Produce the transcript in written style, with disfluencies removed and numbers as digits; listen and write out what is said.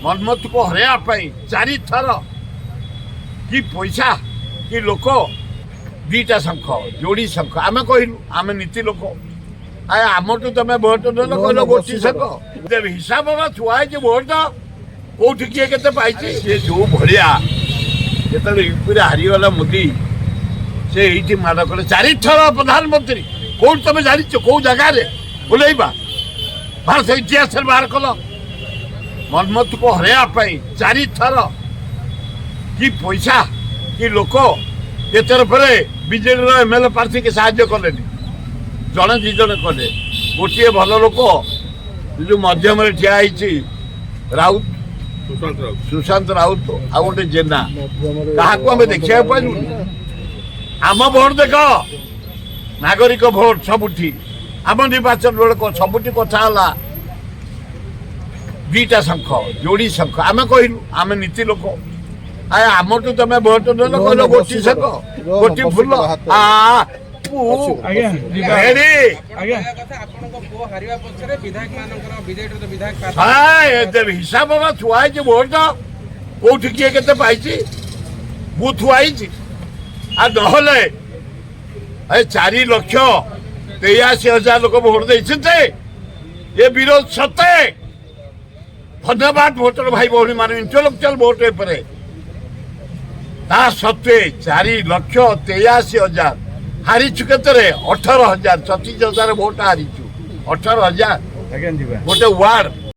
ମନ୍ମଥକୁ ହରାଇବା ପାଇଁ ଚାରିଥର କି ପଇସା କି ଲୋକ, ଦିଟା ଶଙ୍ଖ, ଯୋଡ଼ି ଶଙ୍ଖ। ଆମେ କହିଲୁ, ଆମେ ନୀତି ଲୋକ। ଆ ଆମଠୁ ତମେ ଭୋଟ ନେଲ, କହିଲ ଗୋଟି ଶଙ୍ଖ। ହିସାବ ବା ଥୁଆ ହେଇଛି, ଭୋଟ କୋଉଠି କିଏ କେତେ ପାଇଛି। ସେ ଯୋଉ ଭଳିଆ ଯେତେବେଳେ ୟୁପିରେ ହାରିଗଲା ମୋଦି, ସେ ଏଇଠି ମାଡ଼ କଲେ। ଚାରିଥର ପ୍ରଧାନମନ୍ତ୍ରୀ କୋଉଠି ତମେ ଜାଣିଛ? କୋଉ ଜାଗାରେ ଓହ୍ଲେଇବା ଭାରତ ଇତିହାସରେ ବାହାର କଲ? ମନ୍ମଥକୁ ହରାଇବା ପାଇଁ ଚାରିଥର କି ପଇସା କି ଲୋକ। ଏଥର ପରେ ବିଜେଡିର ଏମଏଲଏ ପ୍ରାର୍ଥୀକି ସାହାଯ୍ୟ କଲେନି, ଜଣେ ଦି ଜଣ କଲେ। ଗୋଟିଏ ଭଲ ଲୋକ ଯୋଉ ମଧ୍ୟମରେ ଠିଆ ହେଇଛି ରାଉତ, ସୁଶାନ୍ତ ରାଉତ, ଆଉ ଗୋଟେ ଜେନା, କାହାକୁ ଆମେ ଦେଖିବାକୁ ପାଇଲୁନି। ଆମ ଭୋଟ ଦେଖ, ନାଗରିକ ଭୋଟ ସବୁଠି। ଆମ ନିର୍ବାଚନ ବେଳକୁ ସବୁଠି କଥା ହେଲା ଦିଟା ଶଙ୍ଖ, ଯୋଡ଼ି ଶଙ୍ଖ। ଆମେ କହିଲୁ, ଆମେ ନୀତି ଲୋକ। ଆ ଆମଠୁ ତମେ ଭୋଟ ନେଲ, କହିଲ ଗୋଟି ଶଙ୍ଖ, ଗୋଟି ଫୁଲ। ଆ ଆଜ୍ଞା ଯିବା। ରେଡି। ଆଜ୍ଞା। କହିବା କଥା, ଆପଣଙ୍କ ପୁଅ ହାରିବା ପଛରେ ବିଧାୟକ ମାନଙ୍କର, ବିଜେଡିର ତ ବିଧାୟକ ପ୍ରାର୍ଥୀ ହିସାବ ବା ଥୁଆ ହେଇଛି, ଭୋଟ କୋଉଠି କିଏ କେତେ ପାଇଛି, ମୁଁ ଥୁଆ ହେଇଛି। ଆଉ ନହେଲେ ଏ 4,83,000 ଲୋକ ଭୋଟ ଦେଇଛନ୍ତି ଏ ବିରୋଧ ସତ୍ତ୍ୱେ। ଧନ୍ୟବାଦ ଭୋଟର ଭାଇ ଭଉଣୀ ମାନେ, ଇଣ୍ଟେଲେକ୍ଚୁଆଲ ଭୋଟ ଉପରେ। ତା ସତ୍ତ୍ୱେ 4,83,000 ହାରିଛୁ। କେତେରେ? 18,000, 36,000 ଭୋଟ ହାରିଛୁ, 18,000। ଆଜ୍ଞା ଯିବା। ଗୋଟେ ୱାର୍ଡ।